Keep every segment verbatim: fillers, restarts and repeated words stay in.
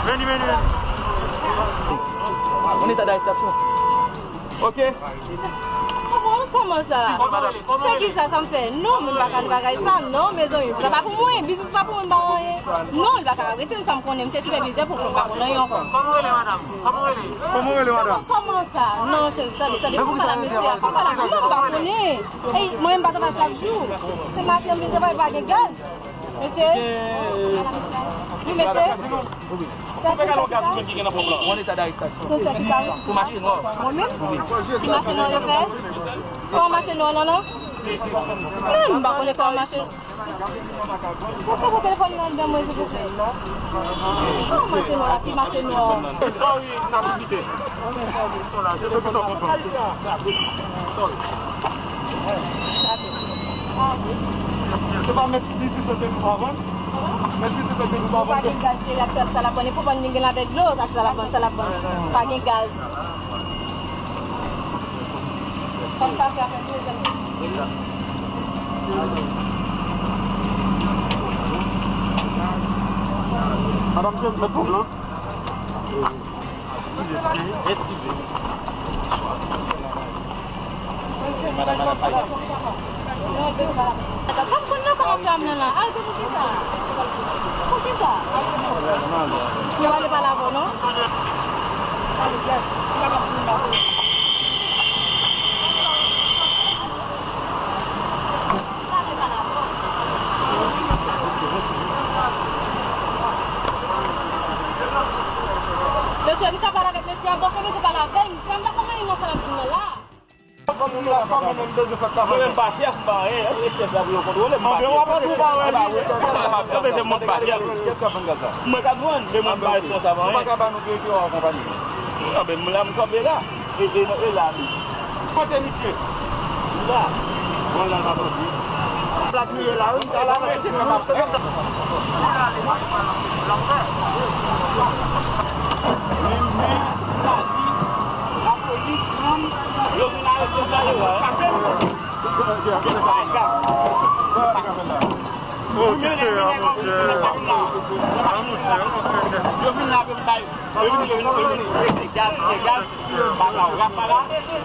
Veni, veni, veni. An eta darestasyon. Ok. Kòman, kòman sa? Fè ki sa, sa m fè? Non, mwen pa ka di bagay sa, non, mezanmi. Sa pa pou mwen, biznis pa pou mwen, m pa anyen. Non, li pa ka arete m, sa m konnen, m se sipèvizè pou m pa konn anyen ankò. Kòman w rele, madanm? Kòman w rele? Kòman w rele, madanm? Kòman sa? Non, cheri, tande, tande, fò pale ak mesye a, fò pale ak li, non, m pa konnen. Ey, mwen menm m pa travay chak jou. Se maten m vin travay, pa gen gaz. Mesye? Wi, mesye? Ou fè gaz ou menm ki gen nan pòp lan. Ou an eta darestasyon. Pou fè ki sa, wi? Pou mache nwa. Mwen menm? Wi. Ki mache nwa yo fè? Kòman mache nwa, non, non? Men m pa konnen kòman mache. Ou ka pran telefòn nan anndan mwen, silvouplè? Kòman mache nwa, ki mache nwa? Sorry, n ap kite. Se pa met biznis yo te nou pa vann? Met biznis yo te nou pa vann? Pa gen gaz, cheri, ak sa, sa l ap vann. E pou vann, li gen avèk dlo, sa, sa l ap vann, sa l ap vann. Pa gen gaz. Kòm sa, se afè nou, mezanmi. Madanm, se met pòp lan. Eskize. Madanm, madanm, pa gen. Sa m konn nan sa w ap fè m nan la. Arete, poukisa? Poukisa? Yo pa vle pale avè w, non? Mesye, m ka pale avèk mesye a, bon, fè mesye pale avè m. Sa m pa konn anyen nan sa l ap di m nan la. Mwen menm pa chèf, m pa anyen. Èske chèf la pou yo kontwole m? M pa chèf. Yo bezwen moun pa chèf. Mwen k ap vann, men mwen pa responsab anyen. Non, men m la, m kanpe la. E, e, e la, wi. Kote misye? M la. Bon, la, la, bon. Plat nou ye la, wi. Sa la, wi. Men, men, lapolis, lapolis, yo vin arete m la, yo, wi. Yo vin la, yo vin bay. Yo vin, yo vin, yo vin, yo vin, gaz, gaz, baka, rafala.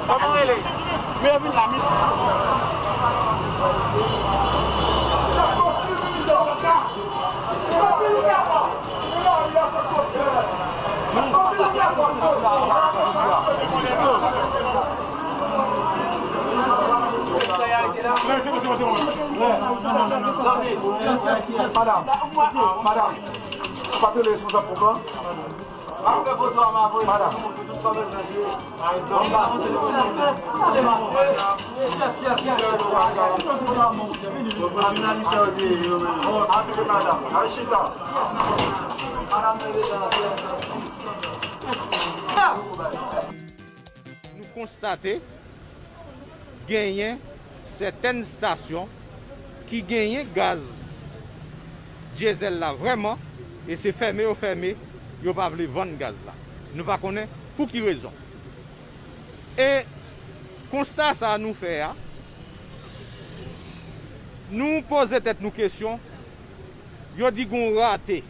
Kòman rele? Men yo vin la, mi. Madanm, madanm, ou pa te responsab pou plan? Madanm. Nou konstate genyen sètèn estasyon ki genyen gaz dyezèl la vrèman, e se fèmen yo fèmen, yo pa vle vann gaz la. Nou pa konnen pou ki rezon. E konsta sa nou fè a, nou poze tèt nou kesyon, yo di gon rate.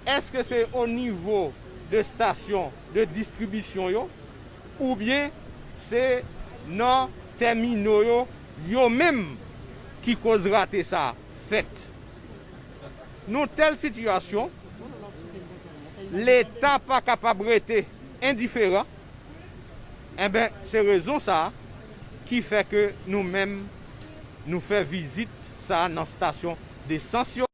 Èske se o nivo de estasyon de distribisyon yo, oubyen se nan tèmino yo, yo menm ki koz rate sa fèt? Nan tèl sitiyasyon, Leta pa kapab rete endiferan. Enben, se rezon sa a ki fè ke nou menm, nou fè vizit sa a nan estasyon desans yo.